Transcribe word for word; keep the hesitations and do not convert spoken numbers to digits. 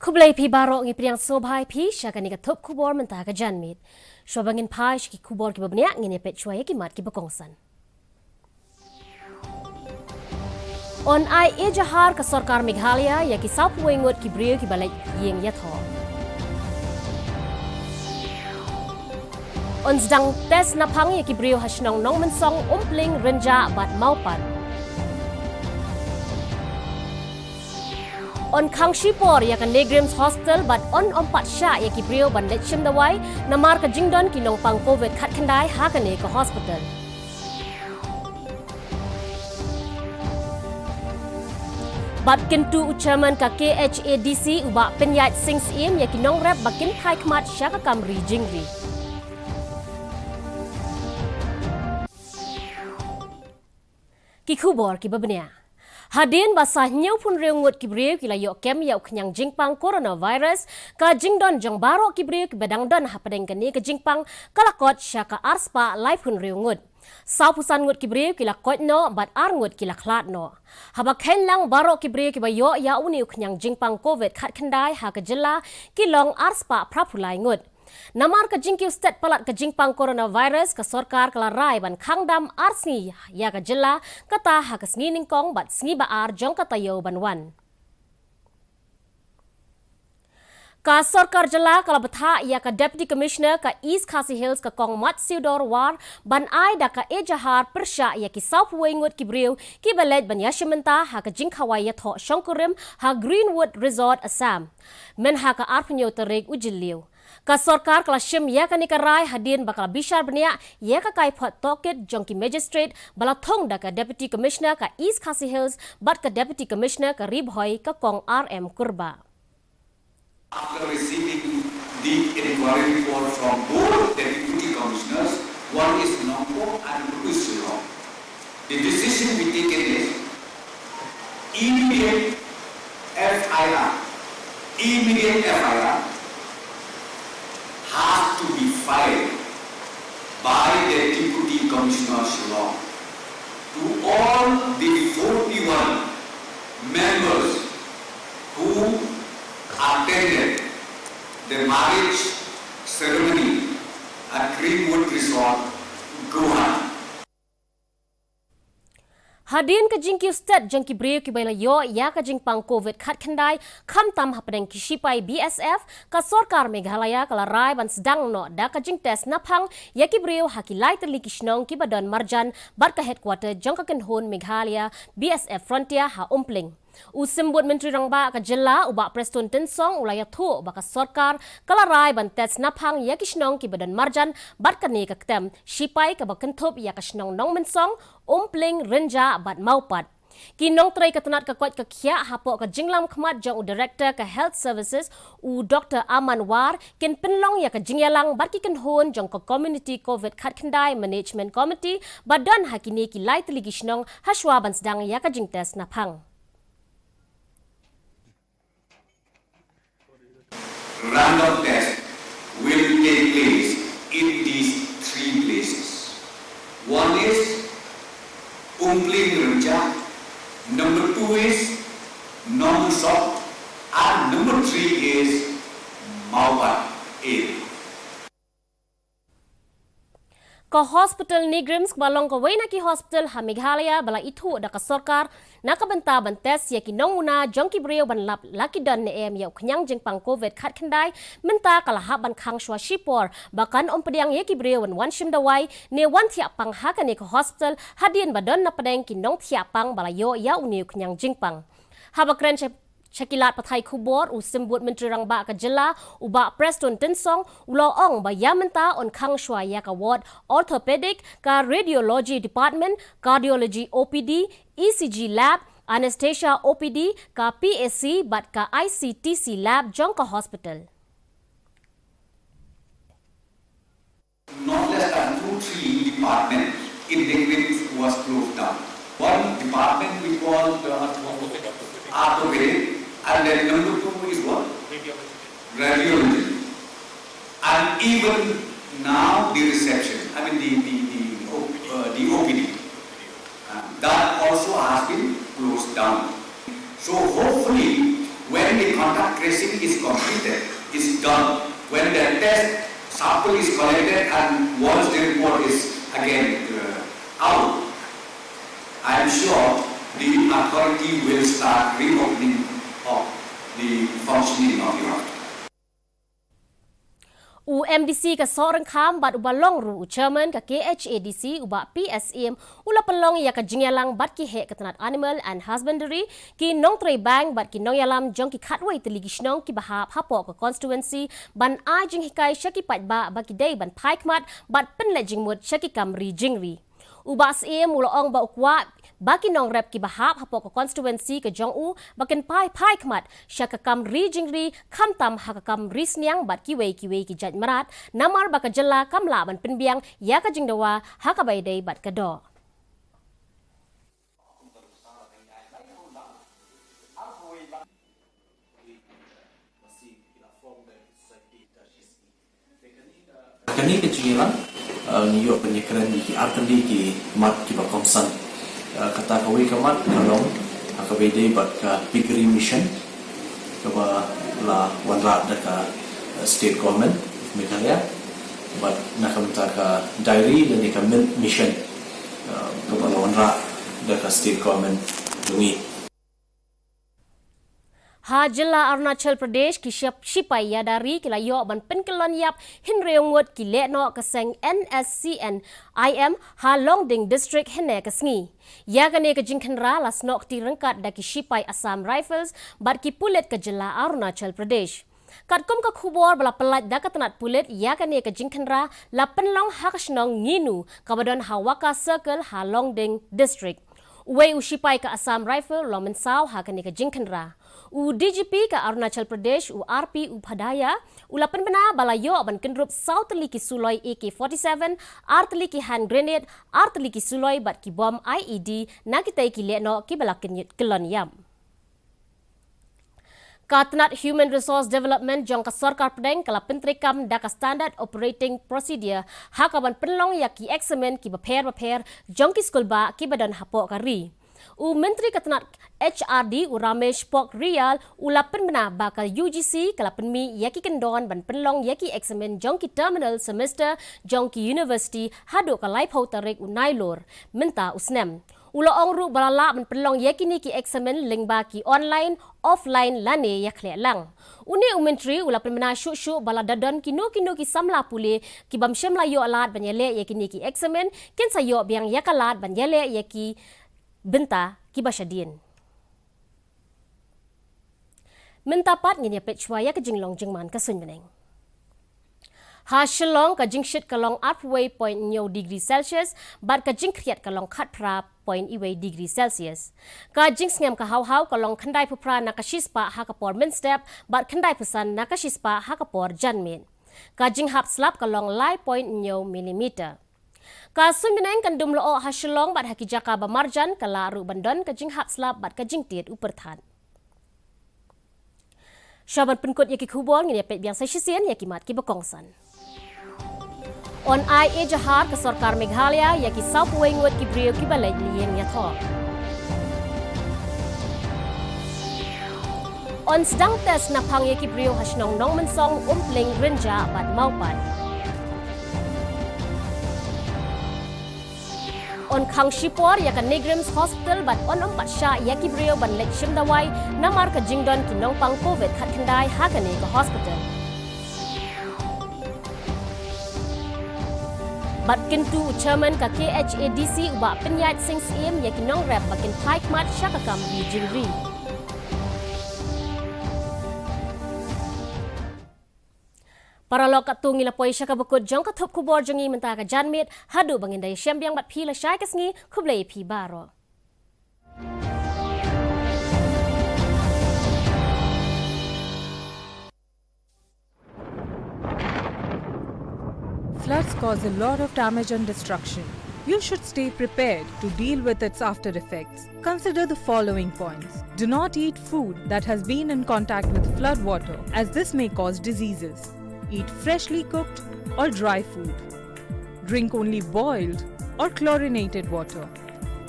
Khublei phi baroh, ngi pdiang sngewbha ïa phi sha kane ka thup khubor mynta ka janmiet. Shuwa ba ngin phai sha ki khubor kiba bniah, ngin ïa peit shuwa ïa ki mat kiba kongsan. Yn ai ejahar ka sorkar Meghalaya ïa ki sawphew wei ngut ki briew kiba leit ïing ïathoh. Yn sdang test naphang ïa ki briew ha shnong Nongmynsong, Umpling, Rynjah bad Mawpat. Yn khang shipor ïa ka NEIGRIHMS Hospital bad yn ym pat shah ïa ki briew ban leit shim dawai namar ka jingdon ki nongpang covid khatkhyndai ha kane ka hospital. Bad kyntu u chairman ka KHADC u Bah Pynïaid Sing Syiem ïa ki nongrep ba kin phai khmat sha ka kam ri jingri. Ki khubor kiba bniah. Hadien ba sa hynñiewphew hynriew ngut ki briew ki la ïoh kem ïa u khñiang jingpang coronavirus, ka jingdon jong baroh ki briew kiba dang don hapdeng kane ka jingpang ka la kot sha ka arspah laiphew hynriew ngut. Sawphew san ngut ki briew ki la koit noh bad ar ngut ki la khlad noh. Haba kheiñ lang, baroh ki briew kiba ïoh ïa une u khñiang jingpang covid khatkhyndai ha ka jylla ki long arspah phraphew lai ngut. Namar ka jingkiew stet palat ka jingpang coronavirus, ka sorkar ka la rai ban khang dam ar sngi ïa ka jylla, kata ha ka sngi nyngkong bad sngi ba ar jong ka taïew ban wan. Ka sorkar jylla ka la bthah ïa ka Deputy Commissioner ka East Khasi Hills, ka Kong Matsiewdor War, ban ai da ka ejahar pyrshah ïa ki sawphew wei ngut ki briew kiba leit ban ïashim bynta ha ka jingkhawai ïathoh shongkurim ha Greenwood Resort, Assam, mynha ka arphew hynñiew tarik u Jylliew. Ka sorkar ka la shim ïa kane ka rai hadien ba ka la bishar bniah ïa ka kaiphod tohkit jong ki magistrate ba la thung da ka Deputy Commissioner ka East Khasi Hills bad ka Deputy Commissioner ka Ri Bhoi, ka Kong R M Kurbah. After receiving the inquiry report from both the deputy commissioners, one is Nongpoh and two is Shillong, the decision we taken is immediate F I R, immediate F I R has to be filed by the Deputy Commissioner Shillong to all the forty-one members who attended the marriage ceremony at Greenwood Resort, Guwahati. Hadien ka jingkiew stet jong ki briew kiba la ïoh ïa ka jingpang covid khatkhyndai, khamtam hapdeng ki shipai B S F, ka sorkar Meghalaya ka la rai ban sdang noh da ka jingtest naphang ïa ki briew ha ki lai tylli ki shnong kiba don marjan bad ka headquarter jong ka kynhun Meghalaya B S F Frontier ha Umpling. U Symbud Myntri Rangbah ka jylla, u Bah Prestone Tynsong, u la ïathuh ba ka sorkar ka la rai ban test naphang ïa ki shnong kiba don marjan bad kane ka ktem shipai kaba kynthup ïa ka shnong Nongmynsong, Umpling, Rynjah bad Mawpat. Ki nongtrei ka tnat ka koit ka khiah hapoh ka jinglam khmat jong u Director ka Health Services, u Doktor Aman War, kin pynlong ïa ka jingïalang bad ki kynhun jong ka Community covid khatkhyndai Management Committee ba don ha kine ki lai tylli ki shnong hashwa ban sdang ïa ka jingtest naphang. Random test will take place in these three places. One is Umpling, Rynjah, number two is Nongmynsong, and number three is Mawpat area. Ka hospital NEIGRIHMS kaba long kawei na ki hospital ha Meghalaya ba la ithuh da ka sorkar na ka bynta ban test ïa ki nongmuna jong ki briew ban lap la ki don ne em ïa u khñiang jingpang covid khatkhyndai, mynta ka la hap ban khang shuwa shipor ba kan ym pdiang ïa ki briew ban wan shim dawai ne wan thiah pang ha kane ka hospital hadien ba don na pdeng ki nongthiah pang ba la ïoh ïa une u khñiang jingpang. Haba kren sha sha ki lad pathai khubor, u Symbud Myntri Rangbah ka jylla, u Bah Prestone Tynsong, u la ong ba ïa mynta yn khang shuwa ïa ka ward orthopedic, ka radiology department, cardiology O P D, E C G lab, anesthesia O P D, ka P A C bad ka I C T C lab jong ka hospital. Not less than two, three departments in NEIGRIHMS was closed down. One department we call the orthopedic, and then number two is what? Radiology. And even now the reception, I mean the, the, the, uh, the O P D. Uh, that also has been closed down. So hopefully, when The contact tracing is completed, is done. When the test sample is collected and once the report is again, uh, out, I am sure the authority will start reopening of the functioning of the hospital. U M D C ka Sohryngkham bad uba long ruh u chairman ka K H A D C, u Bah P S Syiem, u la pynlong ïa ka jingïalang bad ki heh ka tnat Animal and Husbandry, ki nongtrei bank bad ki nongïalam jong ki khatwei tylli ki shnong kiba hap hapoh ka constituency, ban ai jinghikai sha ki paidbah ba ki dei ban phai khmat bad pynleit jingmut sha ki kam ri jingri. U Bah Syiem u la ong ba u kwah ba ki nongrep kiba hap hapoh ka constituency ka jong u ba kin phai phai khmat sha ka kam ri jingri, khamtam ha ka kam ri sniang bad kiwei kiwei ki jait mrad, namar ba ka jylla kam lah ban pynbiang ïa ka jingdawa ha kaba ïadei bad ka doh. Kane ka jingïalang, eh, ngi ïoh pynïakren ïa ki artylli ki mat kiba kongsan. Eh, kata kawei ka mat ka long ha kaba ïadei bad ka piggery mission kaba la wanrah da ka, eh, state government of Meghalaya, bad na ka bynta ka dairy lane ka milk mission, eh, kaba la wanrah da ka state government jong ngi. Ha jylla Arunachal Pradesh, ki ship-, shipai ïada ri ki la ïoh ban pynkyllon ïap hynriew ngut ki lehnoh ka seng N S C N I M ha Longding District hynne ka sngi. Ïa kane ka jingkhynra la snoh kti ryngkat da ki shipai Assam Rifles bad ki pulit ka jylla Arunachal Pradesh. Katkum ka khubor ba la pyllait da ka tnat pulit, ïa kane ka jingkhynra la pynlong ha ka shnong Nginu, kaba don ha Waka Circle ha Longding District. Uwei u shipai ka Assam Rifle u la mynsaw ha kane ka jingkhynra. U D G P ka Arunachal Pradesh, u R P Upadhyaya, u la pynbna ba la ïoh ban kyndrup saw tylli ki suloi A K forty-seven, ar tylli ki hand grenade, ar tylli ki suloi bad ki bom I E D na kitei ki lehnoh kiba la kynïut kyllon ïap. Ka tnat Human Resource Development jong ka sorkar pdeng ka la pyntreikam da ka Standard Operating Procedure ha kaban pynlong ïa ki eksamin kiba pher bapher jong ki skulbah kiba don hapoh ka ri. U Myntri ka tnat H R D, u Ramesh Pokhriyal, u la pynbna ba ka U G C ka la pynmih ïa ki kyndon ban pynlong ïa ki eksamin jong ki terminal semester jong ki university haduh ka laiphew tarik u Nailur mynta u snem. U la ong ruh ba la lah ban pynlong ïa kine ki eksamin lyngba ki online, offline lane ïakhleh lang. Une u Myntri u la pynbna shuh shuh ba lada don kino kino ki samla pule ki bym shym la ïoh lad ban ïaleh ïa kine ki eksamin, kin sa ïoh biang ïa ka lad ban ïaleh ïa ki bynta kiba shadien. Mynta pat ngin ïa peit shuwa ïa ka jinglong jingman ka suiñ bneng. Ha Shillong ka jingshit ka long arphew wei point hynñiew degree Celsius bad ka jingkhriat ka long khatphra point wei degree Celsius. Ka jingsngem ka haw haw ka long khyndaiphew phra na ka shispah ha ka por mynstep bad khyndaiphew san na ka shispah ha ka por janmiet. Ka jinghap slap ka long lai point hynñiew millimeter. Ka suiñ bneng kan dum lyoh ha Shillong bad ha ki jaka ba marjan, ka lah ruh ban don ka jinghap slap bad ka jingtied u pyrthat. Sha ban pynkut ïa ki khubor, ngin ïa peit biang sa shisien ïa ki mat kiba kongsan. Yn ai ejahar ka sorkar Meghalaya ïa ki sawphew wei ngut ki briew kiba leit lyieng ïathoh. Yn sdang test naphang ïa ki briew ha shnong Nongmynsong, Umpling, Rynjah bad Mawpat. Yn khang shipor ïa ka NEIGRIHMS Hospital bad yn ym pat shah ïa ki briew ban leit shim dawai namar ka jingdon ki nongpang covid khatkhyndai ha kane ka hospital. Bad kyntu u chairman ka K H A D C u Bah Pynïaid Sing Syiem ïa ki nongrep ba kin phai khmat sha ka kam ri jingri. Paralok, katto ngi la poi sha kaba kut jong ka thup khubor jong ngi mynta ka janmiet, haduh ba ngin da ïashem biang bad phi lashai ka sngi, khublei ïa phi baroh. Floods cause a lot of damage and destruction. You should stay prepared to deal with its after effects. Consider the following points. Do not eat food that has been in contact with flood water, as this may cause diseases. Eat freshly cooked or dry food. Drink only boiled or chlorinated water.